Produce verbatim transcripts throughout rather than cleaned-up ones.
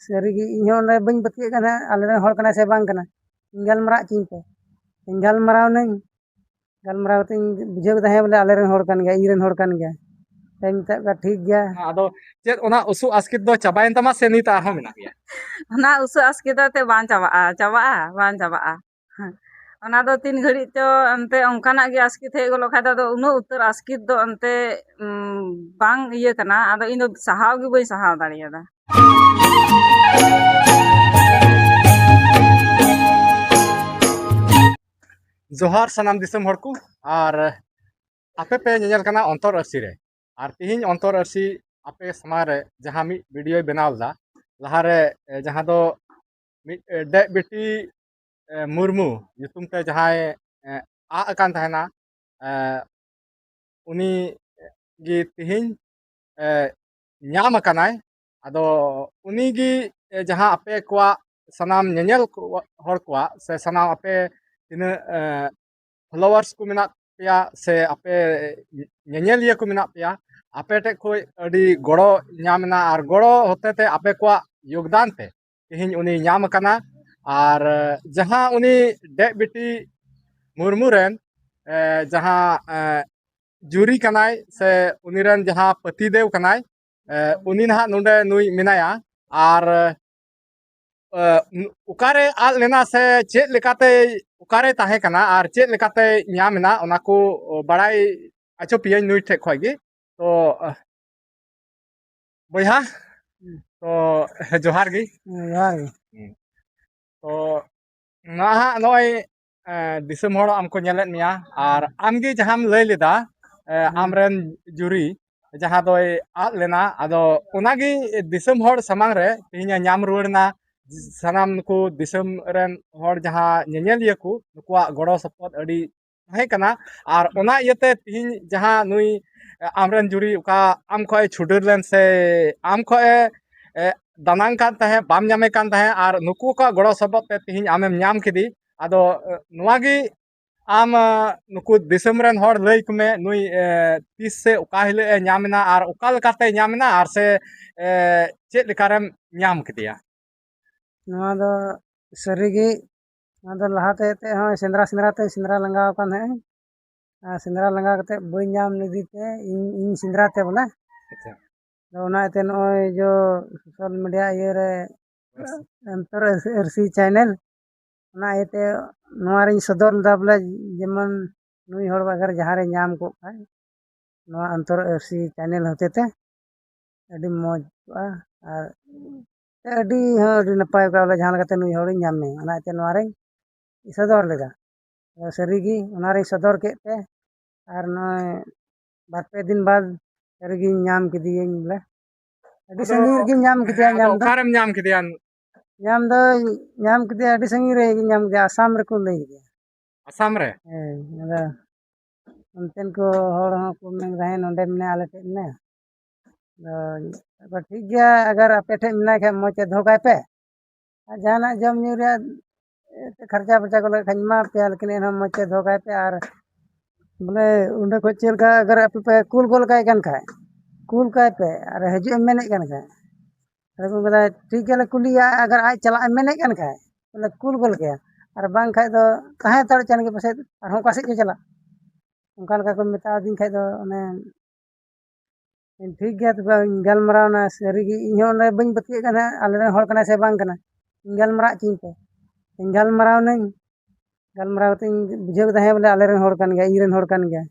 ᱥᱟᱹᱨᱤᱜᱮ ᱤᱧᱦᱚᱸ ᱚᱸᱰᱮ ᱵᱟᱹᱧ ᱯᱟᱹᱛᱭᱟᱹᱜ ᱠᱟᱱ ᱛᱟᱦᱮᱸᱫ, ᱟᱞᱮᱨᱮᱱ ᱦᱚᱲ ᱠᱟᱱᱟᱭ ᱥᱮ ᱵᱟᱝ ᱠᱟᱱᱟ᱾ ᱤᱧ ᱜᱟᱞᱢᱟᱨᱟᱣ ᱦᱚᱪᱚᱧ ᱯᱮ᱾ ᱤᱧ ᱜᱟᱞᱢᱟᱨᱟᱣ ᱱᱟᱹᱧ, ᱜᱟᱞᱢᱟᱨᱟᱣ ᱠᱟᱛᱮ ᱤᱧ ᱵᱩᱡᱷᱟᱹᱣ ᱠᱮᱫᱟ, ᱦᱮᱸ ᱵᱚᱞᱮ ᱟᱞᱮᱨᱮᱱ ᱦᱚᱲ ᱠᱟᱱ ᱜᱮᱭᱟ, ᱤᱧᱨᱮᱱ ᱦᱚᱲ ᱠᱟᱱ ᱜᱮᱭᱟ᱾ ᱛᱮᱧ ᱢᱮᱛᱟᱫ ᱠᱚᱣᱟ, ᱴᱷᱤᱠ ᱜᱮᱭᱟ᱾ ᱟᱫᱚ ᱪᱮᱫ ᱚᱱᱟ ᱩᱥᱩ ᱟᱥᱠᱮᱛ ᱫᱚ ᱪᱟᱵᱟᱭᱮᱱ ᱛᱟᱢᱟ ᱥᱮ ᱱᱤᱛ ᱟᱨᱦᱚᱸ ᱢᱮᱱᱟᱜ ᱜᱮᱭᱟ? ᱚᱱᱟ ᱩᱥᱩ ᱟᱥᱠᱮᱛ ᱫᱚ ᱮᱱᱛᱮᱫ ᱵᱟᱝ ᱪᱟᱵᱟᱜᱼᱟ, ᱪᱟᱵᱟᱜᱼᱟ? ᱵᱟᱝ ᱪᱟᱵᱟᱜᱼᱟ᱾ ᱚᱱᱟ ᱫᱚ ᱛᱤᱱ ᱜᱷᱟᱹᱲᱤᱡ ᱪᱚ ᱮᱱᱛᱮ ᱚᱱᱠᱟᱱᱟᱜ ᱜᱮ ᱟᱥᱠᱮᱛ ᱦᱮᱡ ᱜᱚᱫᱚᱜ ᱠᱷᱟᱡ ᱫᱚ, ᱟᱫᱚ ᱩᱱᱟᱹᱜ ᱩᱛᱟᱹᱨ ᱟᱥᱠᱮᱛ ᱫᱚ ᱮᱱᱛᱮ, ᱩᱢ, ᱵᱟᱝ ᱤᱭᱟᱹ ᱠᱟᱱᱟ᱾ ᱟᱫᱚ ᱤᱧ ᱫᱚ ᱥᱟᱦᱟᱣ ᱜᱮ ᱵᱟᱹᱧ ᱥᱟᱦᱟᱣ ᱫᱟᱲᱮᱭᱟᱫᱟ᱾ ᱡᱚᱦᱟᱨ ᱥᱟᱱᱟᱢ ᱫᱤᱥᱚᱢ ᱦᱚᱲ ᱠᱚ, ᱟᱨ ᱟᱯᱮ ᱯᱮ ᱧᱮᱧᱮᱞ ᱠᱟᱱᱟ ᱚᱱᱛᱚᱨ ᱟᱹᱨᱥᱤ ᱨᱮ᱾ ᱟᱨ ᱛᱤᱦᱤᱧ ᱚᱱᱛᱚᱨ ᱟᱹᱨᱥᱤ ᱟᱯᱮ ᱥᱟᱢᱟᱝ ᱨᱮ ᱡᱟᱦᱟᱸ ᱢᱤᱫ ᱵᱷᱤᱰᱤᱭᱳᱭ ᱵᱮᱱᱟᱣ ᱞᱮᱫᱟ, ᱞᱟᱦᱟᱨᱮ, ᱮ, ᱡᱟᱦᱟᱸ ᱫᱚ ᱢᱤᱫ, ᱮ, ᱰᱮᱡ ᱵᱤᱴᱤ, ᱮ, ᱢᱩᱨᱢᱩ ᱧᱩᱛᱩᱢ ᱛᱮ ᱡᱟᱦᱟᱸᱭ, ᱮ, ᱟᱫ ᱟᱠᱟᱱ ᱛᱟᱦᱮᱱᱟ, ᱮ, ᱩᱱᱤ ᱜᱮ ᱛᱤᱦᱤᱧ, ᱮ, ᱧᱟᱢ ᱟᱠᱟᱱᱟᱭ᱾ ᱟᱫᱚ ᱩᱱᱤ ᱜᱮ, ᱮ, ᱡᱟᱦᱟᱸ ᱟᱯᱮ ᱠᱚᱣᱟᱜ ᱥᱟᱱᱟᱢ ᱧᱮᱧᱮᱞ ᱠᱚ-, ᱦᱚᱲ ᱠᱚᱣᱟᱜ ᱥᱮ ᱥᱟᱱᱟᱢ ᱟᱯᱮ ᱛᱤᱱᱟᱹᱜ, ᱮ, ᱯᱷᱚᱞᱳᱣᱟᱨᱥ ᱠᱚ ᱢᱮᱱᱟᱜ ᱯᱮᱭᱟ ᱥᱮ ᱟᱯᱮ ᱧᱮᱧᱮᱞᱤᱭᱟᱹ ᱠᱚ ᱢᱮᱱᱟᱜ ᱯᱮᱭᱟ, ᱟᱯᱮ ᱴᱷᱮᱡ ᱠᱷᱚᱡ ᱟᱹᱰᱤ ᱜᱚᱲᱚ ᱧᱟᱢ ᱮᱱᱟ, ᱟᱨ ᱜᱚᱲᱚ ᱦᱚᱛᱮ ᱛᱮ ᱟᱯᱮ ᱠᱚᱣᱟᱜ ᱭᱳᱜᱽᱫᱟᱱ ᱛᱮ ᱛᱮᱦᱮᱧ ᱩᱱᱤ ᱧᱟᱢ ᱟᱠᱟᱱᱟ᱾ ᱟᱨ ᱡᱟᱦᱟᱸ ᱩᱱᱤ ᱰᱮᱡ ᱵᱤᱴᱤ ᱢᱩᱨᱢᱩ ᱨᱮᱱ, ᱮ, ᱡᱟᱦᱟᱸ, ᱮ, ᱡᱩᱨᱤ ᱠᱟᱱᱟᱭ ᱥᱮ ᱩᱱᱤ ᱨᱮᱱ ᱡᱟᱦᱟᱸ ᱯᱟᱹᱛᱤ ᱫᱮᱣ ᱠᱟᱱᱟᱭ, ᱮ, ᱩᱱᱤ ᱱᱟᱦᱟᱜ ᱱᱚᱰᱮ ᱱᱩᱭ ᱢᱮᱱᱟᱭᱟ᱾ ᱟᱨ, ᱮ, ᱚᱠᱟᱨᱮ ᱟᱫ ᱞᱮᱱᱟ ᱥᱮ ᱪᱮᱫ ᱞᱮᱠᱟᱛᱮ, ᱚᱠᱟᱨᱮ ᱛᱟᱦᱮᱸ ᱠᱟᱱᱟ ᱟᱨ ᱪᱮᱫ ᱞᱮᱠᱟᱛᱮ ᱧᱟᱢ ᱮᱱᱟ, ᱚᱱᱟ ᱠᱚ ᱵᱟᱲᱟᱭ ᱦᱚᱪᱚ ᱯᱮᱭᱟᱹᱧ ᱱᱩᱭ ᱴᱷᱮᱡ ᱠᱷᱚᱡ ᱜᱮ᱾ ᱛᱚ, ᱵᱚᱭᱦᱟ, ᱦᱩᱸ᱾ ᱛᱚ, ᱡᱚᱦᱟᱨ ᱜᱮ᱾ ᱦᱮᱸ, ᱡᱚᱦᱟᱨ ᱜᱮ᱾ ᱦᱩᱸ᱾ ᱛᱚ, ᱱᱟᱦᱟᱜ ᱱᱚᱜᱼᱚᱭ, ᱮ, ᱫᱤᱥᱚᱢ ᱦᱚᱲ ᱟᱢ ᱠᱚ ᱧᱮᱞᱮᱫ ᱢᱮᱭᱟ, ᱟᱨ ᱦᱩᱸ᱾ ᱟᱢᱜᱮ ᱡᱟᱦᱟᱸᱢ ᱞᱟᱹᱭ ᱞᱮᱫᱟ, ᱮ, ᱦᱩᱸ᱾ ᱟᱢᱨᱮᱱ ᱡᱩᱨᱤ ᱡᱟᱦᱟᱸ ᱫᱚᱭ ᱟᱫ ᱞᱮᱱᱟ, ᱟᱫᱚ ᱚᱱᱟᱜᱮ ᱫᱤᱥᱚᱢ ᱦᱚᱲ ᱥᱟᱢᱟᱝ ᱨᱮ ᱛᱮᱦᱮᱧᱮ ᱧᱟᱢ ᱨᱩᱣᱟᱹᱲ ᱮᱱᱟ᱾ ᱥᱟᱱᱟᱢ ᱱᱩᱠᱩ ᱫᱤᱥᱚᱢ ᱨᱮᱱ ᱦᱚᱲ ᱡᱟᱦᱟᱸ ᱧᱮᱧᱮᱞᱤᱭᱟᱹ ᱠᱚ, ᱱᱩᱠᱩᱣᱟᱜ ᱜᱚᱲᱚ ᱥᱚᱯᱚᱦᱚᱫ ᱟᱹᱰᱤ ᱛᱟᱦᱮᱸ ᱠᱟᱱᱟ᱾ ᱟᱨ ᱚᱱᱟ ᱤᱭᱟᱹᱛᱮ ᱛᱤᱦᱤᱧ ᱡᱟᱦᱟᱸ ᱱᱩᱭ, ᱮ, ᱟᱢᱨᱮᱱ ᱡᱩᱨᱤ ᱚᱠᱟ ᱟᱢ ᱠᱷᱚᱡ ᱮ ᱪᱷᱩᱰᱟᱹᱨ ᱞᱮᱱ ᱥᱮ ᱟᱢ ᱠᱷᱚᱡ ᱮ, ᱮ, ᱫᱟᱱᱟᱝ ᱠᱟᱱ ᱛᱟᱦᱮᱸᱫ, ᱵᱟᱢ ᱧᱟᱢᱮ ᱠᱟᱱ ᱛᱟᱦᱮᱸᱫ, ᱟᱨ ᱱᱩᱠᱩ ᱠᱚᱣᱟᱜ ᱜᱚᱲᱚ ᱥᱚᱯᱚᱦᱚᱫ ᱛᱮ ᱛᱤᱦᱤᱧ ᱟᱢᱮᱢ ᱧᱟᱢ ᱠᱮᱫᱮ᱾ ᱟᱫᱚ, ᱮ, ᱱᱚᱣᱟ ᱜᱮ ᱟᱢ, ᱟ, ᱱᱩᱠᱩ ᱫᱤᱥᱚᱢ ᱨᱮᱱ ᱦᱚᱲ ᱞᱟᱹᱭ ᱠᱚᱢᱮ, ᱱᱩᱭ, ᱮ, ᱛᱤᱥ ᱥᱮ ᱚᱠᱟ ᱦᱤᱞᱳᱜ ᱮ ᱧᱟᱢ ᱮᱱᱟ ᱟᱨ ᱚᱠᱟ ᱞᱮᱠᱟᱛᱮ ᱧᱟᱢ ᱮᱱᱟ, ᱟᱨ ᱥᱮ, ᱮ, ᱪᱮᱫ ᱞᱮᱠᱟᱨᱮᱢ ᱧᱟᱢ ᱠᱮᱫᱮᱭᱟ? ᱱᱚᱣᱟ ᱫᱚ ᱥᱟᱹᱨᱤᱜᱮ, ᱱᱚᱣᱟ ᱫᱚ ᱞᱟᱦᱟᱛᱮ ᱮᱱᱛᱮᱫ ᱦᱚᱸ ᱥᱮᱸᱫᱽᱨᱟ, ᱥᱮᱸᱫᱽᱨᱟ ᱛᱮ ᱥᱮᱸᱫᱽᱨᱟ ᱞᱟᱸᱜᱟ ᱟᱠᱟᱱ ᱛᱟᱦᱮᱸᱫ ᱟᱹᱧ᱾ ᱟᱨ ᱥᱮᱸᱫᱽᱨᱟ ᱞᱟᱸᱜᱟ ᱠᱟᱛᱮᱫ ᱵᱟᱹᱧ ᱧᱟᱢ ᱞᱮᱫᱮ ᱛᱮ ᱤᱧ, ᱤᱧ ᱥᱮᱸᱫᱽᱨᱟ ᱛᱮ ᱵᱚᱞᱮ᱾ ᱟᱪᱪᱷᱟ᱾ ᱟᱫᱚ ᱚᱱᱟ ᱤᱭᱟᱹᱛᱮ ᱱᱚᱜᱼᱚᱭ ᱡᱚ social media ᱤᱭᱟᱹ ᱨᱮ ᱟᱪᱪᱷᱟ᱾ ᱚᱱᱛᱚᱨ ᱟᱹᱨᱥᱤ, ᱟᱹᱨᱥᱤ channel, ᱚᱱᱟ ᱤᱭᱟᱹᱛᱮ ᱱᱚᱣᱟ ᱨᱤᱧ ᱥᱚᱫᱚᱨ ᱞᱮᱫᱟ ᱵᱚᱞᱮ, ᱡᱮᱢᱚᱱ ᱱᱩᱭ ᱦᱚᱲ ᱟᱜᱟᱨ ᱡᱟᱦᱟᱸ ᱨᱮ ᱧᱟᱢ ᱠᱚᱜ ᱠᱷᱟᱡ, ᱱᱚᱣᱟ ᱚᱱᱛᱚᱨ ᱟᱹᱨᱥᱤ channel ᱦᱚᱛᱮ ᱛᱮ ᱟᱹᱰᱤ ᱢᱚᱡᱽ ᱠᱚᱜᱼᱟ᱾ ᱟᱨ ᱟᱹᱰᱤ ᱦᱚᱸ ᱟᱹᱰᱤ ᱱᱟᱯᱟᱭ ᱠᱚᱜᱼᱟ ᱵᱚᱞᱮ, ᱡᱟᱦᱟᱸ ᱞᱮᱠᱟᱛᱮ ᱱᱩᱭ ᱦᱚᱲᱤᱧ ᱧᱟᱢᱮ, ᱚᱱᱟ ᱤᱭᱟᱹᱛᱮ ᱱᱚᱣᱟ ᱨᱤᱧ ᱥᱚᱫᱚᱨ ᱞᱮᱫᱟ᱾ ᱟᱫᱚ ᱥᱟᱹᱨᱤᱜᱮ ᱚᱱᱟ ᱨᱤᱧ ᱥᱚᱫᱚᱨ ᱠᱮᱫ ᱛᱮ, ᱟᱨ ᱱᱚᱜᱼᱚᱭ ᱵᱟᱨ ᱯᱮ ᱫᱤᱱ ᱵᱟᱫᱽ ᱥᱟᱹᱨᱤᱜᱮᱧ ᱧᱟᱢ ᱠᱮᱫᱮᱭᱟᱹᱧ ᱵᱚᱞᱮ᱾ ᱟᱹᱰᱤ ᱟᱫᱚ, ᱥᱟᱺᱜᱤᱧ ᱨᱮᱜᱮᱧ ᱧᱟᱢ ᱠᱮᱫᱮᱭᱟ ᱟᱫᱚ ᱧᱟᱢ ᱫᱚ᱾ ᱚᱠᱟᱨᱮᱢ ᱧᱟᱢ ᱠᱮᱫᱮᱭᱟ? ᱧᱟᱢ ᱫᱚ ᱧᱟᱢ ᱠᱮᱫᱮᱭᱟ, ᱟᱹᱰᱤ ᱥᱟᱺᱜᱤᱧ ᱨᱮ ᱧᱟᱢ ᱠᱮᱫᱮᱭᱟ, ᱟᱥᱟᱢ ᱨᱮᱠᱚ ᱞᱟᱹᱭ ᱠᱮᱫᱮᱭᱟ᱾ ᱟᱥᱟᱢ ᱨᱮ? ᱦᱮᱸ, ᱟᱫᱚ ᱚᱱᱛᱮᱱ ᱠᱚ ᱦᱚᱲ ᱦᱚᱸ ᱠᱚ ᱢᱮᱱ ᱠᱮᱫᱟ, "ᱦᱮᱸ, ᱱᱚᱰᱮ ᱢᱮᱱᱟᱭᱟ, ᱟᱞᱮ ᱴᱷᱮᱱ ᱢᱮᱱᱟᱭᱟ᱾" ᱟᱫᱚ ᱴᱷᱤᱠ ᱜᱮᱭᱟ, ᱟᱜᱟᱨ ᱟᱯᱮ ᱴᱷᱮᱱ ᱢᱮᱱᱟᱭ ᱠᱷᱟᱡ ᱢᱚᱡᱽ ᱛᱮ ᱫᱚᱦᱚ ᱠᱟᱭ ᱯᱮ, ᱟᱨ ᱡᱟᱦᱟᱱᱟᱜ ᱡᱚᱢ ᱧᱩ ᱨᱮᱭᱟᱜ ᱠᱷᱚᱨᱪᱟ ᱯᱷᱚᱨᱪᱟ ᱠᱚ ᱞᱟᱹᱜᱤᱫ ᱠᱷᱟᱡ ᱮᱢᱟ ᱯᱮᱭᱟ, ᱞᱮᱠᱤᱱ ᱮᱱᱦᱚᱸ ᱢᱚᱡᱽ ᱛᱮ ᱫᱚᱦᱚ ᱠᱟᱭ ᱯᱮ᱾ ᱟᱨ ᱵᱚᱞᱮ ᱚᱸᱰᱮ ᱠᱷᱚᱡ ᱪᱮᱫ ᱞᱮᱠᱟ ᱟᱜᱟᱨ ᱟᱯᱮ ᱯᱮ ᱠᱩᱞ ᱜᱚᱫ ᱠᱟᱭ ᱠᱟᱱ ᱠᱷᱟᱡ, ᱠᱩᱞ ᱠᱟᱭ ᱯᱮ, ᱟᱨ ᱦᱤᱡᱩᱜ ᱮᱢ ᱢᱮᱱᱮᱫ ᱠᱟᱱ ᱠᱷᱟᱡ, ᱟᱫᱚ ᱠᱚ ᱢᱮᱱᱫᱟ, "ᱴᱷᱤᱠ ᱜᱮᱭᱟ, ᱞᱮ ᱠᱩᱞᱤᱭᱟ, ᱟᱜᱟᱨ ᱟᱡ ᱪᱟᱞᱟᱜ ᱮ ᱢᱮᱱᱮᱫ ᱠᱟᱱ ᱠᱷᱟᱡ, ᱛᱟᱦᱞᱮ ᱠᱩᱞ ᱜᱚᱫ ᱠᱟᱭᱟ, ᱟᱨ ᱵᱟᱝᱠᱷᱟᱡ ᱫᱚ ᱛᱟᱦᱮᱸ ᱦᱟᱛᱟᱲ ᱦᱚᱪᱚᱣᱟᱱ ᱜᱮ, ᱯᱟᱥᱮᱡ ᱟᱨᱦᱚᱸ ᱚᱠᱟ ᱥᱮᱫ ᱪᱚ ᱪᱟᱞᱟᱜ᱾" ᱚᱱᱠᱟ ᱞᱮᱠᱟ ᱠᱚ ᱢᱮᱛᱟᱣᱫᱤᱧ ᱠᱷᱟᱡ ᱫᱚ ᱚᱱᱮ ᱴᱷᱤᱠ ᱜᱮᱭᱟ, ᱛᱚᱵᱮ ᱤᱧ ᱜᱟᱞᱢᱟᱨᱟᱣ ᱮᱱᱟ᱾ ᱥᱟᱹᱨᱤᱜᱮ ᱤᱧ ᱦᱚᱸ ᱚᱸᱰᱮ ᱵᱟᱹᱧ ᱯᱟᱹᱛᱭᱟᱹᱜ ᱠᱟᱱᱟ, ᱟᱞᱮᱨᱮᱱ ᱦᱚᱲ ᱠᱟᱱᱟᱭ ᱥᱮ ᱵᱟᱝ ᱠᱟᱱᱟ, ᱤᱧ ᱜᱟᱞᱢᱟᱨᱟᱣ ᱦᱚᱪᱚᱧ ᱯᱮ᱾ ᱤᱧ ᱜᱟᱞᱢᱟᱨᱟᱣ ᱮᱱᱟᱹᱧ, ᱜᱟᱞᱢᱟᱨᱟᱣ ᱠᱟᱛᱮ ᱤᱧ ᱵᱩᱡᱷᱟᱹᱣ ᱠᱮᱫᱟ, ᱦᱮᱸ, ᱵᱚᱞᱮ ᱟᱞᱮᱨᱮᱱ ᱦᱚᱲ ᱠᱟᱱ ᱜᱮᱭᱟ, ᱤᱧ ᱨᱮᱱ ᱦᱚᱲ ᱠᱟᱱ ᱜᱮᱭᱟ᱾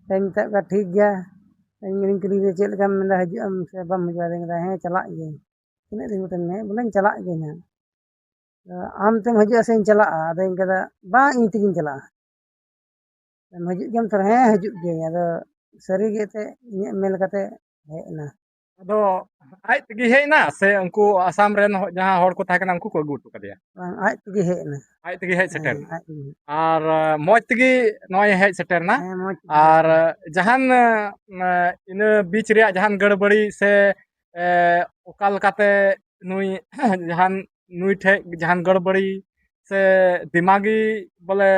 ᱛᱚᱧ ᱢᱮᱛᱟᱫ ᱠᱚᱣᱟ, "ᱴᱷᱤᱠ ᱜᱮᱭᱟ", ᱤᱧ ᱦᱚᱧ ᱠᱩᱞᱤ ᱠᱮᱫᱮᱭᱟ, "ᱪᱮᱫ ᱞᱮᱠᱟᱢ ᱢᱮᱱᱫᱟ, ᱦᱤᱡᱩᱜ ᱟᱢ ᱥᱮ ᱵᱟᱢ ᱦᱤᱡᱩᱜᱼᱟ?" ᱟᱫᱚᱧ ᱢᱮᱱᱫᱟ, "ᱦᱮᱸ, ᱪᱟᱞᱟᱜ ᱜᱤᱭᱟᱹᱧ᱾" ᱛᱤᱱᱟᱹᱜ ᱫᱤᱱ ᱠᱚᱛᱮ ᱢᱮᱱᱟᱭᱟ, ᱵᱚᱞᱮᱧ ᱪᱟᱞᱟᱜ ᱜᱤᱭᱟᱹᱧ ᱦᱟᱸᱜ᱾ "ᱟᱢ ᱛᱮᱢ ᱦᱤᱡᱩᱜᱼᱟ ᱥᱮᱧ ᱪᱟᱞᱟᱜᱼᱟ?" ᱟᱫᱚᱧ ᱢᱮᱱᱫᱟ, "ᱵᱟᱝ, ᱤᱧ ᱛᱮᱜᱤᱧ ᱪᱟᱞᱟᱜᱼᱟ᱾" ᱮᱢ ᱦᱤᱡᱩᱜ ᱜᱮᱭᱟᱢ ᱛᱚ? ᱦᱮᱸ, ᱦᱤᱡᱩᱜ ᱜᱤᱭᱟᱹᱧ᱾ ᱟᱫᱚ ᱥᱟᱹᱨᱤ ᱜᱮ ᱮᱱᱛᱮᱫ ᱤᱧᱟᱹᱜ ᱢᱮᱱ ᱠᱟᱛᱮ ᱦᱮᱡ ᱮᱱᱟ᱾ ᱟᱫᱚ ᱟᱡ ᱛᱮᱜᱮ ᱦᱮᱡ ᱮᱱᱟ ᱥᱮ ᱩᱱᱠᱩ ᱟᱥᱟᱢ ᱨᱮᱱ ᱦᱚ-, ᱡᱟᱦᱟᱸ ᱦᱚᱲ ᱠᱚ ᱛᱟᱦᱮᱸ ᱠᱟᱱᱟ, ᱩᱱᱠᱩ ᱠᱚ ᱟᱹᱜᱩ ᱦᱚᱴᱚ ᱠᱟᱫᱮᱭᱟ? ᱵᱟᱝ, ᱟᱡ ᱛᱮᱜᱮ ᱦᱮᱡ ᱮᱱᱟ᱾ ᱟᱡ ᱛᱮᱜᱮ ᱦᱮᱡ ᱥᱮᱴᱮᱨ ᱦᱮᱸ, ᱮᱱᱟ᱾ ᱟᱡ ᱛᱮᱜᱮ ᱦᱮᱡ᱾ ᱟᱨ, ᱟᱸ, ᱢᱚᱡᱽ ᱛᱮᱜᱮ ᱦᱮᱡ ᱥᱮᱴᱮᱨ ᱮᱱᱟ᱾ ᱦᱮᱸ, ᱢᱚᱡᱽ ᱛᱮᱜᱮ ᱟᱨ, ᱦᱮᱡ ᱮᱱᱟ᱾ ᱟᱸ, ᱡᱟᱦᱟᱱ, ᱟᱸ, ᱤᱱᱟᱹ ᱵᱤᱪ ᱨᱮᱭᱟᱜ ᱡᱟᱦᱟᱱ ᱜᱟᱹᱲᱵᱟᱹᱲᱤ ᱥᱮ, ᱮ, ᱚᱠᱟ ᱞᱮᱠᱟᱛᱮ ᱱᱩᱭ, ᱡᱟᱦᱟᱱ, ᱱᱩᱭ ᱴᱷᱮᱡ ᱡᱟᱦᱟᱱ ᱜᱟᱹᱲᱵᱟᱹᱲᱤ ᱥᱮ ᱫᱤᱢᱟᱜᱤ ᱵᱚᱞᱮ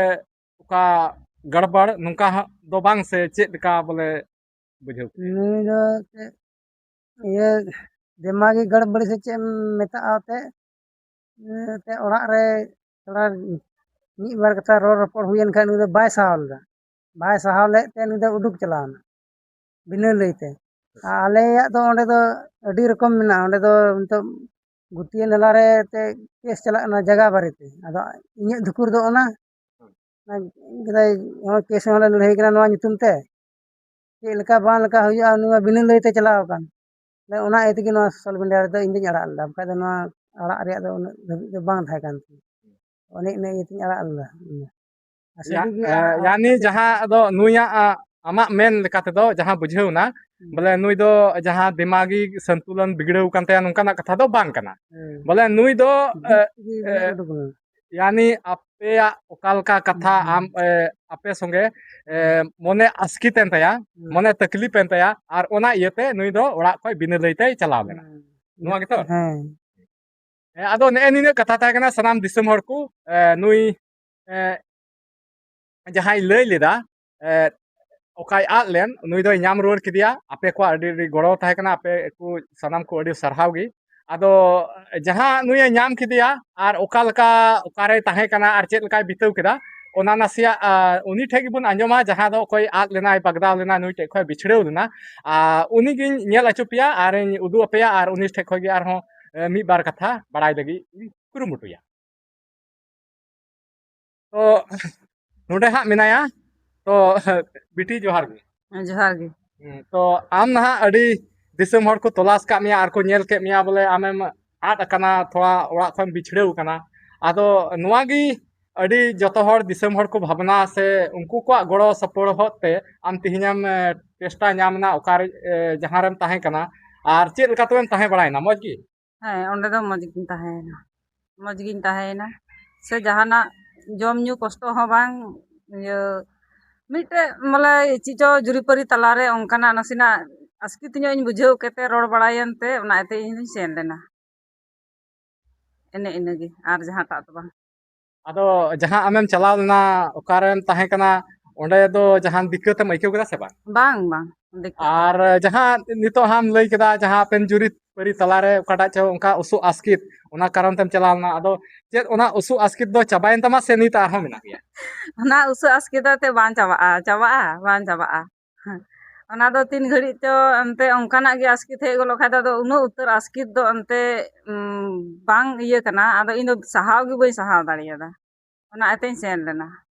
ᱚᱠᱟ ᱜᱟᱲᱵᱟᱲ ᱱᱚᱝᱠᱟ ᱦᱟᱸᱜ ᱫᱚ ᱵᱟᱝ, ᱥᱮ ᱪᱮᱫ ᱞᱮᱠᱟ ᱵᱚᱞᱮ ᱵᱩᱡᱷᱟᱹᱣ ᱠᱮᱫᱟ? ᱱᱩᱭ ᱫᱚ ᱪᱮᱫ, ᱤᱭᱟᱹ, ᱫᱮᱢᱟᱜᱤ ᱜᱟᱲᱵᱟᱲᱤ ᱥᱮ ᱪᱮᱫ ᱮᱢ ᱢᱮᱛᱟᱜᱼᱟ ᱮᱱᱛᱮᱫ? ᱮᱱᱛᱮᱫ ᱚᱲᱟᱜ ᱨᱮ ᱛᱷᱚᱲᱟ ᱢᱤᱫ ᱵᱟᱨ ᱠᱟᱛᱷᱟ ᱨᱚᱲ ᱨᱚᱯᱚᱲ ᱦᱩᱭᱮᱱ ᱠᱷᱟᱱ ᱩᱱᱤ ᱫᱚ ᱵᱟᱭ ᱥᱟᱦᱟᱣ ᱞᱮᱫᱟ᱾ ᱵᱟᱭ ᱥᱟᱦᱟᱣ ᱞᱮᱫ ᱛᱮ ᱩᱱᱤ ᱫᱚ ᱩᱰᱩᱠ ᱪᱟᱞᱟᱣ ᱮᱱᱟ ᱵᱤᱱᱟᱹ ᱞᱟᱹᱭᱛᱮ᱾ ᱟᱨ ᱟᱞᱮᱭᱟᱜ ᱫᱚ ᱚᱸᱰᱮ ᱫᱚ ᱟᱹᱰᱤ ᱨᱚᱠᱚᱢ ᱢᱮᱱᱟᱜᱼᱟ᱾ ᱚᱸᱰᱮ ᱫᱚ ᱱᱤᱛᱚᱜ ᱜᱩᱛᱤᱭᱟᱹ ᱱᱟᱞᱟ ᱨᱮ ᱛᱮ ᱠᱮᱥ ᱪᱟᱞᱟᱜ ᱠᱟᱱᱟ ᱡᱟᱭᱜᱟ ᱵᱟᱨᱮᱛᱮ᱾ ᱟᱫᱚ ᱤᱧᱟᱹᱜ ᱫᱷᱩᱠᱩᱨ ᱫᱚ ᱚᱱᱟ, ᱚᱱᱟ ᱠᱮᱫᱟᱭ, ᱱᱚᱣᱟ ᱠᱮᱥ ᱦᱚᱸᱞᱮ ᱞᱟᱹᱲᱦᱟᱹᱭ ᱠᱟᱱᱟ ᱱᱚᱣᱟ ᱧᱩᱛᱩᱢ ᱛᱮ, ᱪᱮᱫ ᱞᱮᱠᱟ ᱵᱟᱝ ᱞᱮᱠᱟ ᱦᱩᱭᱩᱜᱼᱟ, ᱩᱱᱤ ᱢᱟ ᱵᱤᱱᱟᱹ ᱞᱟᱹᱭᱛᱮ ᱪᱟᱞᱟᱣ ᱟᱠᱟᱱ᱾ ᱚᱱᱟ ᱤᱭᱟᱹ ᱛᱮᱜᱮ ᱱᱚᱣᱟ ᱥᱳᱥᱟᱞ ᱢᱤᱰᱤᱭᱟ ᱨᱮᱫᱚ ᱤᱧ ᱫᱚᱧ ᱟᱲᱟᱜ ᱞᱮᱫᱟ, ᱵᱟᱠᱷᱟᱡ ᱫᱚ ᱱᱚᱣᱟ ᱟᱲᱟᱜ ᱨᱮᱭᱟᱜ ᱫᱚ ᱩᱱᱟᱹᱜ ᱫᱷᱟᱹᱵᱤᱡ ᱫᱚ ᱵᱟᱝ ᱛᱟᱦᱮᱸ ᱠᱟᱱ ᱛᱤᱧᱟᱹ᱾ ᱚᱱᱮ ᱤᱱᱟᱹ ᱤᱭᱟᱹᱛᱮᱧ ᱟᱲᱟᱜ ᱞᱮᱫᱟ ᱤᱧ ᱫᱚ᱾ ᱟᱨ ᱥᱟᱹᱨᱤ ᱜᱮ ᱭᱟ-, ᱟᱲᱟᱜ ᱮ, ᱭᱟᱱᱤ ᱠᱟᱛᱮ ᱡᱟᱦᱟᱸ ᱫᱚ ᱱᱩᱭᱟᱜ, ᱟ, ᱟᱢᱟᱜ ᱢᱮᱱ ᱞᱮᱠᱟ ᱛᱮᱫᱚ ᱡᱟᱦᱟᱸ ᱵᱩᱡᱷᱟᱹᱣ ᱮᱱᱟ, ᱦᱩᱸ᱾ ᱵᱚᱞᱮ ᱱᱩᱭ ᱫᱚ ᱡᱟᱦᱟᱸ ᱫᱤᱢᱟᱜᱤ ᱥᱚᱱᱛᱩᱞᱚᱱ ᱵᱤᱜᱽᱲᱟᱹᱣ ᱠᱟᱱ ᱛᱟᱭᱟ ᱱᱚᱝᱠᱟᱱᱟᱜ ᱠᱟᱛᱷᱟ ᱫᱚ ᱵᱟᱝ ᱠᱟᱱᱟ᱾ ᱦᱮᱸ᱾ ᱵᱚᱞᱮ ᱱᱩᱭ ᱫᱚ, ᱡᱩᱜᱽ ᱮ, ᱛᱮᱜᱮ ᱮ, ᱵᱟᱹᱲᱤᱡ ᱩᱰᱩᱠ ᱮᱱᱟ᱾ ᱭᱟᱱᱤ ᱟᱯᱮᱭᱟᱜ ᱚᱠᱟ ᱞᱮᱠᱟ ᱠᱟᱛᱷᱟ ᱦᱩᱸ᱾ ᱟᱢ, ᱮ, ᱟᱯᱮ ᱥᱚᱸᱜᱮ, ᱮ, ᱢᱚᱱᱮ ᱟᱥᱠᱤᱛ ᱮᱱ ᱛᱟᱭᱟ, ᱦᱩᱸ᱾ ᱢᱚᱱᱮ ᱛᱟᱠᱞᱤᱯ ᱮᱱ ᱛᱟᱭᱟ, ᱟᱨ ᱚᱱᱟ ᱤᱭᱟᱹᱛᱮ ᱱᱩᱭ ᱫᱚ ᱚᱲᱟᱜ ᱠᱷᱚᱡ ᱵᱤᱱᱟᱹ ᱞᱟᱹᱭ ᱛᱮᱭ ᱪᱟᱞᱟᱣ ᱞᱮᱱᱟ᱾ ᱦᱩᱸ᱾ ᱱᱚᱣᱟ ᱜᱮᱛᱚ? ᱦᱮᱸ᱾ ᱦᱮᱸ, ᱟᱫᱚ ᱱᱮᱜᱼᱮ ᱱᱤᱱᱟᱹᱜ ᱠᱟᱛᱷᱟ ᱛᱟᱦᱮᱸ ᱠᱟᱱᱟ ᱥᱟᱱᱟᱢ ᱫᱤᱥᱚᱢ ᱦᱚᱲ ᱠᱚ, ᱮ, ᱱᱩᱭ, ᱮ, ᱡᱟᱦᱟᱸᱭ ᱞᱟᱹᱭ ᱞᱮᱫᱟ, ᱮ, ᱚᱠᱟᱭ ᱟᱫ ᱞᱮᱱ, ᱱᱩᱭ ᱫᱚᱭ ᱧᱟᱢ ᱨᱩᱣᱟᱹᱲ ᱠᱮᱫᱮᱭᱟ᱾ ᱟᱯᱮ ᱠᱚᱣᱟᱜ ᱟᱹᱰᱤ, ᱟᱹᱰᱤ ᱜᱚᱲᱚ ᱛᱟᱦᱮᱸ ᱠᱟᱱᱟ, ᱟᱯᱮ ᱠᱚ ᱥᱟᱱᱟᱢ ᱠᱚ ᱟᱹᱰᱤ ᱥᱟᱨᱦᱟᱣ ᱜᱮ᱾ ᱟᱫᱚ ᱡᱟᱦᱟᱸ ᱱᱩᱭᱮ ᱧᱟᱢ ᱠᱮᱫᱮᱭᱟ ᱟᱨ ᱚᱠᱟ ᱞᱮᱠᱟ, ᱚᱠᱟᱨᱮᱭ ᱛᱟᱦᱮᱸ ᱠᱟᱱᱟ ᱟᱨ ᱪᱮᱫ ᱞᱮᱠᱟᱭ ᱵᱤᱛᱟᱹᱣ ᱠᱮᱫᱟ, ᱚᱱᱟ ᱱᱟᱥᱮᱭᱟᱜ, ᱟ, ᱩᱱᱤ ᱴᱷᱮᱡ ᱜᱮᱵᱚᱱ ᱟᱸᱡᱚᱢᱟ, ᱡᱟᱦᱟᱸ ᱫᱚ ᱚᱠᱚᱭ ᱟᱫ ᱞᱮᱱᱟᱭ, ᱵᱟᱜᱽᱫᱟᱣ ᱞᱮᱱᱟᱭ, ᱱᱩᱭ ᱴᱷᱮᱡ ᱠᱷᱚᱡ ᱵᱤᱪᱷᱲᱟᱹᱣ ᱞᱮᱱᱟ᱾ ᱟ, ᱩᱱᱤᱜᱤᱧ ᱧᱮᱞ ᱦᱚᱪᱚ ᱯᱮᱭᱟ ᱟᱨᱤᱧ ᱩᱫᱩᱜ ᱟᱯᱮᱭᱟ ᱟᱨ ᱩᱱᱤ ᱴᱷᱮᱡ ᱠᱷᱚᱡ ᱜᱮ ᱟᱨᱦᱚᱸ, ᱮ, ᱢᱤᱫ ᱵᱟᱨ ᱠᱟᱛᱷᱟ ᱵᱟᱲᱟᱭ ᱞᱟᱹᱜᱤᱫ ᱤᱧ ᱠᱩᱨᱩᱢᱩᱴᱩᱭᱟ᱾ ᱛᱚ, ᱱᱚᱰᱮ ᱦᱟᱸᱜ ᱢᱮᱱᱟᱭᱟ᱾ ᱛᱚ, ᱵᱤᱴᱤ, ᱡᱚᱦᱟᱨ ᱜᱮ᱾ ᱦᱮᱸ, ᱡᱚᱦᱟᱨ ᱜᱮ᱾ ᱦᱩᱸ, ᱛᱚ, ᱟᱢ ᱱᱟᱦᱟᱜ ᱟᱹᱰᱤ ᱫᱤᱥᱚᱢ ᱦᱚᱲ ᱠᱚ ᱛᱚᱞᱟᱥ ᱠᱟᱜ ᱢᱮᱭᱟ ᱟᱨ ᱠᱚ ᱧᱮᱞ ᱠᱮᱫ ᱢᱮᱭᱟ, ᱵᱚᱞᱮ, ᱟᱢᱮᱢ ᱟᱫ ᱟᱠᱟᱱᱟ, ᱛᱷᱚᱲᱟ ᱚᱲᱟᱜ ᱠᱷᱚᱱ ᱵᱤᱪᱷᱲᱟᱹᱣ ᱟᱠᱟᱱᱟ᱾ ᱟᱫᱚ ᱱᱚᱣᱟ ᱜᱮ ᱟᱹᱰᱤ ᱡᱚᱛᱚ ᱦᱚᱲ, ᱫᱤᱥᱚᱢ ᱦᱚᱲ ᱠᱚ ᱵᱷᱟᱵᱽᱱᱟ ᱥᱮ ᱩᱱᱠᱩ ᱠᱚᱣᱟᱜ ᱜᱚᱲᱚ ᱥᱚᱯᱚᱦᱚᱫ ᱛᱮ ᱟᱢ ᱛᱮᱦᱮᱧᱮᱢ, ᱮ, ᱪᱮᱥᱴᱟ ᱧᱟᱢ ᱮᱱᱟ, ᱚᱠᱟᱨᱮ, ᱮ, ᱡᱟᱦᱟᱸ ᱨᱮᱢ ᱛᱟᱦᱮᱸ ᱠᱟᱱᱟ, ᱟᱨ ᱪᱮᱫ ᱞᱮᱠᱟ ᱛᱚᱵᱮᱢ ᱛᱟᱦᱮᱸ ᱵᱟᱲᱟᱭᱮᱱᱟ? ᱢᱚᱡᱽ ᱜᱮ? ᱦᱮᱸ, ᱚᱸᱰᱮ ᱫᱚ ᱢᱚᱡᱽ ᱜᱤᱧ ᱛᱟᱦᱮᱸᱭᱮᱱᱟ, ᱢᱚᱡᱽ ᱜᱤᱧ ᱛᱟᱦᱮᱸᱭᱮᱱᱟ᱾ ᱥᱮ ᱡᱟᱦᱟᱱᱟᱜ ᱡᱚᱢ ᱧᱩ ᱠᱚᱥᱴᱚ ᱦᱚᱸ ᱵᱟᱝ, ᱤᱭᱟᱹ, ᱢᱤᱫᱴᱮᱡ ᱵᱚᱞᱮ ᱪᱮᱫ ᱪᱚ ᱡᱩᱨᱤᱯᱟᱹᱨᱤ ᱛᱟᱞᱟᱨᱮ ᱚᱱᱠᱟᱱᱟᱜ ᱱᱟᱥᱮᱱᱟᱜ ᱟᱥᱠᱮᱛ ᱧᱚᱜ ᱤᱧ ᱵᱩᱡᱷᱟᱹᱣ ᱠᱮᱫ ᱛᱮ, ᱨᱚᱲ ᱵᱟᱲᱟᱭᱮᱱ ᱛᱮ, ᱚᱱᱟ ᱤᱭᱟᱹᱛᱮ ᱤᱧ ᱫᱚᱧ ᱥᱮᱱ ᱞᱮᱱᱟ᱾ ᱮᱱᱮ ᱤᱱᱟᱹᱜᱮ, ᱟᱨ ᱡᱟᱦᱟᱸᱴᱟᱜ ᱫᱚ ᱵᱟᱝ᱾ ᱟᱫᱚ ᱡᱟᱦᱟᱸ ᱟᱢᱮᱢ ᱪᱟᱞᱟᱣ ᱞᱮᱱᱟ, ᱚᱠᱟᱨᱮᱢ ᱛᱟᱦᱮᱸ ᱠᱟᱱᱟ, ᱚᱸᱰᱮ ᱫᱚ ᱡᱟᱦᱟᱱ ᱫᱤᱠᱠᱟᱹᱛ ᱮᱢ ᱟᱹᱭᱠᱟᱹᱣ ᱠᱮᱫᱟ ᱥᱮ ᱵᱟᱝ? ᱵᱟᱝ, ᱵᱟᱝ, ᱫᱤᱠᱠᱟᱹᱛ᱾ ᱟᱨ ᱡᱟᱦᱟᱸ ᱱᱤᱛᱚᱜ ᱦᱟᱸᱜ ᱮᱢ ᱞᱟᱹᱭ ᱠᱮᱫᱟ, ᱡᱟᱦᱟᱸ ᱟᱯᱮᱱ ᱡᱩᱨᱤ ᱯᱟᱹᱨᱤ ᱛᱟᱞᱟᱨᱮ ᱚᱠᱟᱴᱟᱜ ᱪᱚ ᱚᱱᱠᱟ ᱩᱥᱩᱜ ᱟᱥᱠᱮᱛ, ᱚᱱᱟ ᱠᱟᱨᱚᱱ ᱛᱮᱢ ᱪᱟᱞᱟᱣ ᱞᱮᱱᱟ᱾ ᱟᱫᱚ ᱪᱮᱫ ᱚᱱᱟ ᱩᱥᱩᱜ ᱟᱥᱠᱮᱛ ᱫᱚ ᱪᱟᱵᱟᱭᱮᱱ ᱛᱟᱢᱟ ᱥᱮ ᱱᱤᱛ ᱟᱨᱦᱚᱸ ᱢᱮᱱᱟᱜ ᱜᱮᱭᱟ? ᱚᱱᱟ ᱩᱥᱩᱜ ᱟᱥᱠᱮᱛ ᱫᱚ ᱮᱱᱛᱮᱫ ᱵᱟᱝ ᱪᱟᱵᱟᱜᱼᱟ᱾ ᱪᱟᱵᱟᱜᱼᱟ? ᱵᱟᱝ ᱪᱟᱵᱟᱜᱼᱟ᱾ ᱚᱱᱟ ᱫᱚ ᱛᱤᱱ ᱜᱷᱟᱹᱲᱤᱡ ᱪᱚ ᱮᱱᱛᱮ ᱚᱱᱠᱟᱱᱟᱜ ᱜᱮ ᱟᱥᱠᱮᱛ ᱦᱮᱡ ᱜᱚᱫᱚᱜ ᱠᱷᱟᱡ ᱫᱚ, ᱟᱫᱚ ᱩᱱᱟᱹᱜ ᱩᱛᱟᱹᱨ ᱟᱥᱠᱮᱛ ᱫᱚ ᱮᱱᱛᱮ, ᱩᱢ, ᱵᱟᱝ ᱤᱭᱟᱹ ᱠᱟᱱᱟ᱾ ᱟᱫᱚ ᱤᱧ ᱫᱚ ᱥᱟᱦᱟᱣ ᱜᱮ ᱵᱟᱹᱧ ᱥᱟᱦᱟᱣ ᱫᱟᱲᱮᱭᱟᱫᱟ᱾ ᱚᱱᱟ ᱤᱭᱟᱹᱛᱮᱧ ᱥᱮᱱ ᱞᱮᱱᱟ᱾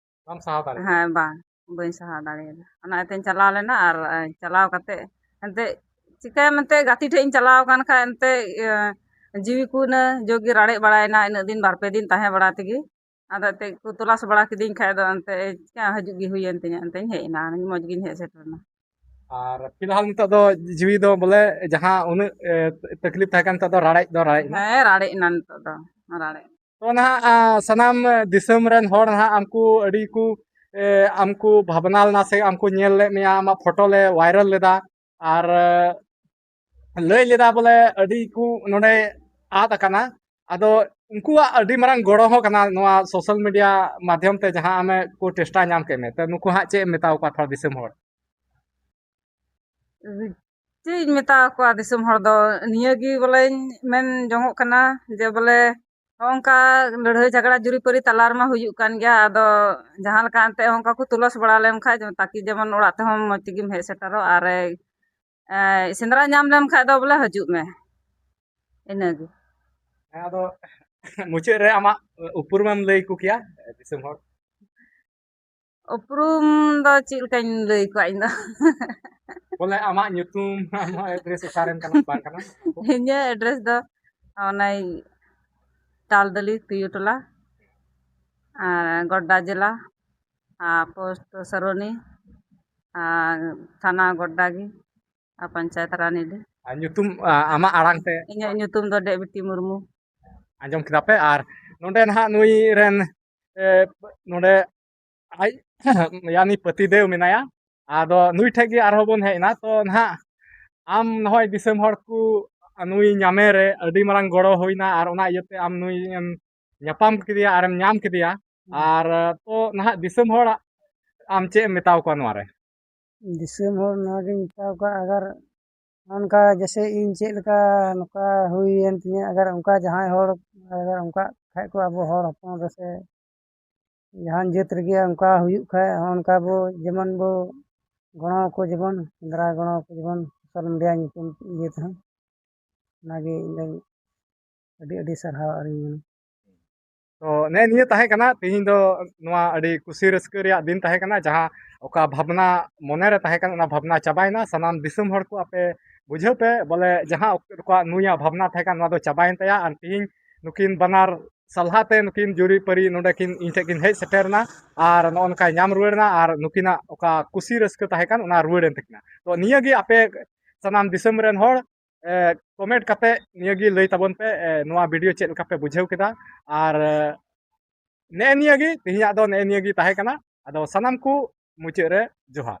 ᱵᱟᱢ ᱥᱟᱦᱟᱣ ᱫᱟᱲᱮᱭᱟᱫᱟ? ᱦᱮᱸ, ᱵᱟᱝ, ᱵᱟᱹᱧ ᱥᱟᱦᱟᱣ ᱫᱟᱲᱮᱭᱟᱫᱟ᱾ ᱚᱱᱟ ᱤᱭᱟᱹᱛᱮᱧ ᱪᱟᱞᱟᱣ ᱞᱮᱱᱟ᱾ ᱟᱨ, ᱮ, ᱪᱟᱞᱟᱣ ᱠᱟᱛᱮ ᱮᱱᱛᱮ ᱪᱤᱠᱟᱹᱭᱟᱢ, ᱮᱱᱛᱮ ᱜᱟᱛᱮ ᱴᱷᱮᱡ ᱤᱧ ᱪᱟᱞᱟᱣ ᱟᱠᱟᱱ ᱠᱷᱟᱡ ᱮᱱᱛᱮ, ᱮ, ᱡᱤᱣᱤ ᱠᱚ ᱚᱱᱟ ᱡᱳᱜ ᱜᱮ ᱨᱟᱲᱮᱡ ᱵᱟᱲᱟᱭᱮᱱᱟ, ᱤᱱᱟᱹᱜ ᱫᱤᱱ, ᱵᱟᱨ ᱯᱮ ᱫᱤᱱ ᱛᱟᱦᱮᱸ ᱵᱟᱲᱟ ᱛᱮᱜᱮ᱾ ᱟᱫᱚ ᱮᱱᱛᱮ ᱠᱚ ᱛᱚᱞᱟᱥ ᱵᱟᱲᱟ ᱠᱤᱫᱤᱧ ᱠᱷᱟᱡ ᱫᱚ ᱮᱱᱛᱮ ᱪᱤᱠᱟ ᱦᱤᱡᱩᱜ ᱜᱮ ᱦᱩᱭᱮᱱ ᱛᱤᱧᱟ, ᱮᱱᱛᱮᱧ ᱦᱮᱡ ᱮᱱᱟ, ᱢᱚᱡᱽ ᱜᱤᱧ ᱦᱮᱡ ᱥᱮᱴᱮᱨ ᱮᱱᱟ᱾ ᱟᱨ ᱯᱷᱤᱞᱦᱟᱞ ᱱᱤᱛᱚᱜ ᱫᱚ ᱡᱤᱣᱤ ᱫᱚ ᱵᱚᱞᱮ ᱡᱟᱦᱟᱸ ᱩᱱᱟᱹᱜ, ᱮ, ᱛᱟᱠᱞᱤᱯ ᱛᱟᱦᱮᱸ ᱠᱟᱱ, ᱱᱤᱛᱚᱜ ᱫᱚ ᱨᱟᱲᱮᱡ ᱫᱚ ᱨᱟᱲᱮᱡ ᱮᱱᱟ᱾ ᱦᱮᱸ, ᱨᱟᱲᱮᱡ ᱮᱱᱟ ᱱᱤᱛᱚᱜ ᱫᱚ, ᱨᱟᱲᱮᱡ᱾ ᱛᱚ ᱱᱟᱦᱟᱜ, ᱟ, ᱥᱟᱱᱟᱢ ᱫᱤᱥᱚᱢ ᱨᱮᱱ ᱦᱚᱲ ᱱᱟᱦᱟᱜ ᱟᱢᱠᱩ ᱟᱹᱰᱤ ᱠᱚ, ᱮ, ᱟᱢᱠᱩ ᱵᱷᱟᱵᱽᱱᱟ ᱞᱮᱱᱟ ᱥᱮ ᱟᱢᱠᱩ ᱧᱮᱞ ᱞᱮᱫ ᱢᱮᱭᱟ, ᱟᱢᱟᱜ ᱯᱷᱳᱴᱳ ᱞᱮ ᱣᱟᱭᱨᱟᱞ ᱞᱮᱫᱟ᱾ ᱟᱨ, ᱮ, ᱞᱟᱹᱭ ᱞᱮᱫᱟ ᱵᱚᱞᱮ ᱟᱹᱰᱤ ᱠᱚ ᱱᱚᱰᱮ ᱟᱫ ᱟᱠᱟᱱᱟ᱾ ᱟᱫᱚ ᱩᱱᱠᱩᱣᱟᱜ ᱟᱹᱰᱤ ᱢᱟᱨᱟᱝ ᱜᱚᱲᱚ ᱦᱚᱸ ᱠᱟᱱᱟ ᱱᱚᱣᱟ ᱥᱳᱥᱟᱞ ᱢᱤᱰᱤᱭᱟ ᱢᱟᱫᱽᱫᱷᱚᱢ ᱛᱮ, ᱡᱟᱦᱟᱸ ᱟᱢᱮ ᱠᱚ ᱪᱮᱥᱴᱟ ᱧᱟᱢ ᱠᱮᱫ ᱢᱮ᱾ ᱛᱚ ᱱᱩᱠᱩ ᱦᱟᱸᱜ ᱪᱮᱫ ᱮᱢ ᱢᱮᱛᱟᱣ ᱠᱚᱣᱟ ᱛᱷᱚᱲᱟ ᱫᱤᱥᱚᱢ ᱦᱚᱲ? ᱪᱮᱫ ᱤᱧ ᱢᱮᱛᱟ ᱠᱚᱣᱟ ᱫᱤᱥᱚᱢ ᱦᱚᱲ ᱫᱚ? ᱱᱤᱭᱟᱹ ᱜᱮ ᱵᱚᱞᱮᱧ ᱢᱮᱱ ᱡᱚᱝᱚᱜ ᱠᱟᱱᱟ ᱡᱮ ᱵᱚᱞᱮ ᱦᱚᱸᱜᱼᱚᱝᱠᱟ ᱞᱟᱹᱲᱦᱟᱹᱭ ᱡᱷᱟᱜᱽᱲᱟ ᱡᱩᱨᱤᱯᱟᱹᱨᱤ ᱛᱟᱞᱟ ᱨᱮᱢᱟ ᱦᱩᱭᱩᱜ ᱠᱟᱱ ᱜᱮᱭᱟ᱾ ᱟᱫᱚ ᱡᱟᱦᱟᱸ ᱞᱮᱠᱟ ᱮᱱᱛᱮ ᱚᱱᱠᱟ ᱠᱚ ᱛᱚᱞᱟᱥ ᱵᱟᱲᱟ ᱞᱮᱱ ᱠᱷᱟᱡ, ᱛᱟᱠᱤ ᱡᱮᱢᱚᱱ ᱚᱲᱟᱜ ᱛᱮᱦᱚᱸ ᱢᱚᱡᱽ ᱛᱮᱜᱮᱢ ᱦᱮᱡ ᱥᱮᱴᱮᱨᱚᱜ, ᱟᱨ, ᱮ, ᱥᱮᱸᱫᱽᱨᱟ ᱧᱟᱢ ᱞᱮᱢ ᱠᱷᱟᱡ ᱫᱚ ᱵᱚᱞᱮ ᱦᱤᱡᱩᱜ ᱢᱮ, ᱤᱱᱟᱹᱜᱮ᱾ ᱦᱮᱸ, ᱟᱫᱚ ᱢᱩᱪᱟᱹᱫ ᱨᱮ ᱟᱢᱟᱜ ᱩᱯᱨᱩᱢᱮᱢ ᱞᱟᱹᱭ ᱟᱠᱚ ᱠᱮᱭᱟ ᱫᱤᱥᱚᱢ ᱦᱚᱲ? ᱩᱯᱨᱩᱢ ᱫᱚ ᱪᱮᱫ ᱞᱮᱠᱟᱧ ᱞᱟᱹᱭ ᱟᱠᱚᱣᱟ ᱤᱧ ᱫᱚ? ᱵᱚᱞᱮ ᱟᱢᱟᱜ ᱧᱩᱛᱩᱢ, ᱟᱢᱟᱜ ᱮᱰᱨᱮᱥ ᱚᱠᱟᱨᱮᱱ ᱠᱟᱱᱟ, ᱵᱟᱝ ᱠᱟᱱᱟ? ᱤᱧᱟᱹᱜ ᱮᱰᱨᱮᱥ ᱫᱚ ᱚᱱᱮ ᱛᱟᱞᱫᱟᱹᱞᱤ ᱛᱩᱭᱩ ᱴᱚᱞᱟ, ᱟᱨ ᱜᱚᱰᱰᱟ ᱡᱮᱞᱟ, ᱟᱨ ᱯᱳᱥᱴ ᱥᱟᱨᱚᱱᱤ, ᱟᱨ ᱛᱷᱟᱱᱟ ᱜᱚᱰᱰᱟ ᱜᱮ, ᱟᱨ ᱯᱚᱧᱪᱟᱭᱮᱛ ᱨᱟᱱᱤᱰᱤ᱾ ᱟᱨ ᱧᱩᱛᱩᱢ, ᱟ, ᱟᱢᱟᱜ ᱟᱲᱟᱝ ᱛᱮ? ᱤᱧᱟᱹᱜ ᱧᱩᱛᱩᱢ ᱫᱚ ᱰᱮᱵᱤᱴᱤ ᱢᱩᱨᱢᱩ᱾ ᱟᱸᱡᱚᱢ ᱠᱮᱫᱟ ᱯᱮ? ᱟᱨ ᱱᱚᱰᱮ ᱱᱟᱦᱟᱜ ᱱᱩᱭ ᱨᱮᱱ, ᱮ, ᱱᱚᱰᱮ ᱟᱡ ᱭᱟᱱᱤ ᱯᱟᱹᱛᱤ ᱫᱮᱣ ᱢᱮᱱᱟᱭᱟ᱾ ᱟᱫᱚ ᱱᱩᱭ ᱴᱷᱮᱡ ᱜᱮ ᱟᱨᱦᱚᱸ ᱵᱚᱱ ᱦᱮᱡ ᱮᱱᱟ᱾ ᱛᱚ ᱱᱟᱦᱟᱜ ᱟᱢ ᱱᱚᱜᱼᱚᱭ ᱫᱤᱥᱚᱢ ᱦᱚᱲ ᱠᱚ ᱱᱩᱭ ᱧᱟᱢᱮ ᱨᱮ ᱟᱹᱰᱤ ᱢᱟᱨᱟᱝ ᱜᱚᱲᱚ ᱦᱩᱭᱱᱟ, ᱟᱨ ᱚᱱᱟ ᱤᱭᱟᱹᱛᱮ ᱟᱢ ᱱᱩᱭ ᱮᱢ ᱧᱟᱯᱟᱢ ᱠᱮᱫᱮᱭᱟ ᱟᱨᱮᱢ ᱧᱟᱢ ᱠᱮᱫᱮᱭᱟ, ᱟᱨ ᱛᱚ ᱱᱟᱦᱟᱜ ᱫᱤᱥᱚᱢ ᱦᱚᱲ ᱟᱢ ᱪᱮᱫ ᱮᱢ ᱢᱮᱛᱟᱣ ᱠᱚᱣᱟ ᱱᱚᱣᱟ ᱨᱮ? ᱫᱤᱥᱚᱢ ᱦᱚᱲ ᱱᱚᱣᱟᱜᱤᱧ ᱢᱮᱛᱟᱣ ᱠᱚᱣᱟ, ᱟᱜᱟᱨ ᱚᱱᱠᱟ ᱡᱮᱥᱮ ᱤᱧ ᱪᱮᱫ ᱞᱮᱠᱟ ᱱᱚᱝᱠᱟ ᱦᱩᱭᱮᱱ ᱛᱤᱧᱟᱹ, ᱟᱜᱟᱨ ᱚᱱᱠᱟ ᱡᱟᱦᱟᱸᱭ ᱦᱚᱲ ᱟᱜᱟᱨ ᱚᱱᱠᱟ ᱠᱷᱟᱡ ᱠᱚ ᱟᱵᱚ ᱦᱚᱲ ᱦᱚᱯᱚᱱ ᱨᱮᱥᱮ ᱡᱟᱦᱟᱱ ᱡᱟᱹᱛ ᱨᱮᱜᱮ ᱚᱱᱠᱟ ᱦᱩᱭᱩᱜ ᱠᱷᱟᱡ, ᱚᱱᱠᱟ ᱵᱚ ᱡᱮᱢᱚᱱ ᱵᱚ ᱜᱚᱲᱚ ᱟᱠᱚ, ᱡᱮᱢᱚᱱ ᱥᱮᱸᱫᱽᱨᱟ ᱜᱚᱲᱚ ᱟᱠᱚ, ᱡᱮᱢᱚᱱ ᱥᱳᱥᱟᱞ ᱢᱤᱰᱤᱭᱟ ᱧᱩᱛᱩᱢ ᱤᱭᱟᱹ ᱛᱮᱦᱚᱸ᱾ ᱚᱱᱟᱜᱮ ᱤᱧᱫᱚᱧ ᱟᱹᱰᱤ ᱟᱹᱰᱤ ᱥᱟᱨᱦᱟᱣ ᱟᱹᱨᱤᱧ ᱢᱮᱱᱟ᱾ ᱛᱚ ᱱᱮᱜᱼᱮ ᱱᱤᱭᱟᱹ ᱛᱟᱦᱮᱸ ᱠᱟᱱᱟ ᱛᱮᱦᱮᱧ ᱫᱚ, ᱱᱚᱣᱟ ᱟᱹᱰᱤ ᱠᱩᱥᱤ ᱨᱟᱹᱥᱠᱟᱹ ᱨᱮᱭᱟᱜ ᱫᱤᱱ ᱛᱟᱦᱮᱸ ᱠᱟᱱᱟ, ᱡᱟᱦᱟᱸ ᱚᱠᱟ ᱵᱷᱟᱵᱽᱱᱟ ᱢᱚᱱᱮᱨᱮ ᱛᱟᱦᱮᱸ ᱠᱟᱱᱟ ᱚᱱᱟ ᱵᱷᱟᱵᱽᱱᱟ ᱪᱟᱵᱟᱭᱮᱱᱟ᱾ ᱥᱟᱱᱟᱢ ᱫᱤᱥᱚᱢ ᱦᱚᱲ ᱠᱚ ᱟᱯᱮ ᱵᱩᱡᱷᱟᱹᱣ ᱯᱮ ᱵᱚᱞᱮ ᱡᱟᱦᱟᱸ ᱚᱠᱚᱭᱟᱜ ᱱᱩᱭᱟᱜ ᱵᱷᱟᱵᱽᱱᱟ ᱛᱟᱦᱮᱸ ᱠᱟᱱᱟ ᱱᱚᱣᱟ ᱫᱚ ᱪᱟᱵᱟᱭᱮᱱ ᱛᱟᱭᱟ, ᱟᱨ ᱛᱮᱦᱮᱧ ᱱᱩᱠᱤᱱ ᱵᱟᱱᱟᱨ ᱥᱟᱞᱦᱟ ᱛᱮ ᱱᱩᱠᱤᱱ ᱡᱩᱨᱤ ᱯᱟᱹᱨᱤ ᱱᱚᱰᱮ ᱠᱤᱱ ᱤᱧ ᱴᱷᱮᱱ ᱠᱤᱱ ᱦᱮᱡ ᱥᱮᱴᱮᱨ ᱮᱱᱟ ᱟᱨ ᱱᱚᱜᱼᱚ ᱱᱚᱝᱠᱟᱭ ᱧᱟᱢ ᱨᱩᱣᱟᱹᱲ ᱮᱱᱟ ᱟᱨ ᱱᱩᱠᱤᱱᱟᱜ ᱚᱠᱟ ᱠᱩᱥᱤ ᱨᱟᱹᱥᱠᱟᱹ ᱛᱟᱦᱮᱸ ᱠᱟᱱ ᱚᱱᱟ ᱨᱩᱣᱟᱹᱲ ᱮᱱ ᱛᱟᱹᱠᱤᱱᱟ᱾ ᱛᱚ ᱱᱤᱭᱟᱹ ᱜᱮ ᱟᱯᱮ ᱥᱟᱱᱟᱢ ᱫᱤᱥᱚᱢ ᱨᱮᱱ ᱦᱚᱲ ᱠᱚᱢᱮᱱᱴ ᱠᱟᱛᱮ ᱱᱤᱭᱟᱹ ᱜᱮ ᱞᱟᱹᱭ ᱛᱟᱵᱚᱱ ᱯᱮ, ᱮ, ᱱᱚᱣᱟ ᱵᱷᱤᱰᱤᱭᱳ ᱪᱮᱫ ᱞᱮᱠᱟ ᱯᱮ ᱵᱩᱡᱷᱟᱹᱣ ᱠᱮᱫᱟ᱾ ᱟᱨ ᱮ, ᱱᱮᱜᱼᱮ ᱱᱤᱭᱟᱹ ᱜᱮ ᱛᱮᱦᱮᱧᱟᱜ ᱫᱚ ᱱᱮᱜᱼᱮ ᱱᱤᱭᱟᱹ ᱜᱮ ᱛᱟᱦᱮᱸ ᱠᱟᱱᱟ᱾ ᱟᱫᱚ ᱥᱟᱱᱟᱢ ᱠᱚ ᱢᱩᱪᱟᱹᱫ ᱨᱮ ᱡᱚᱦᱟᱨ᱾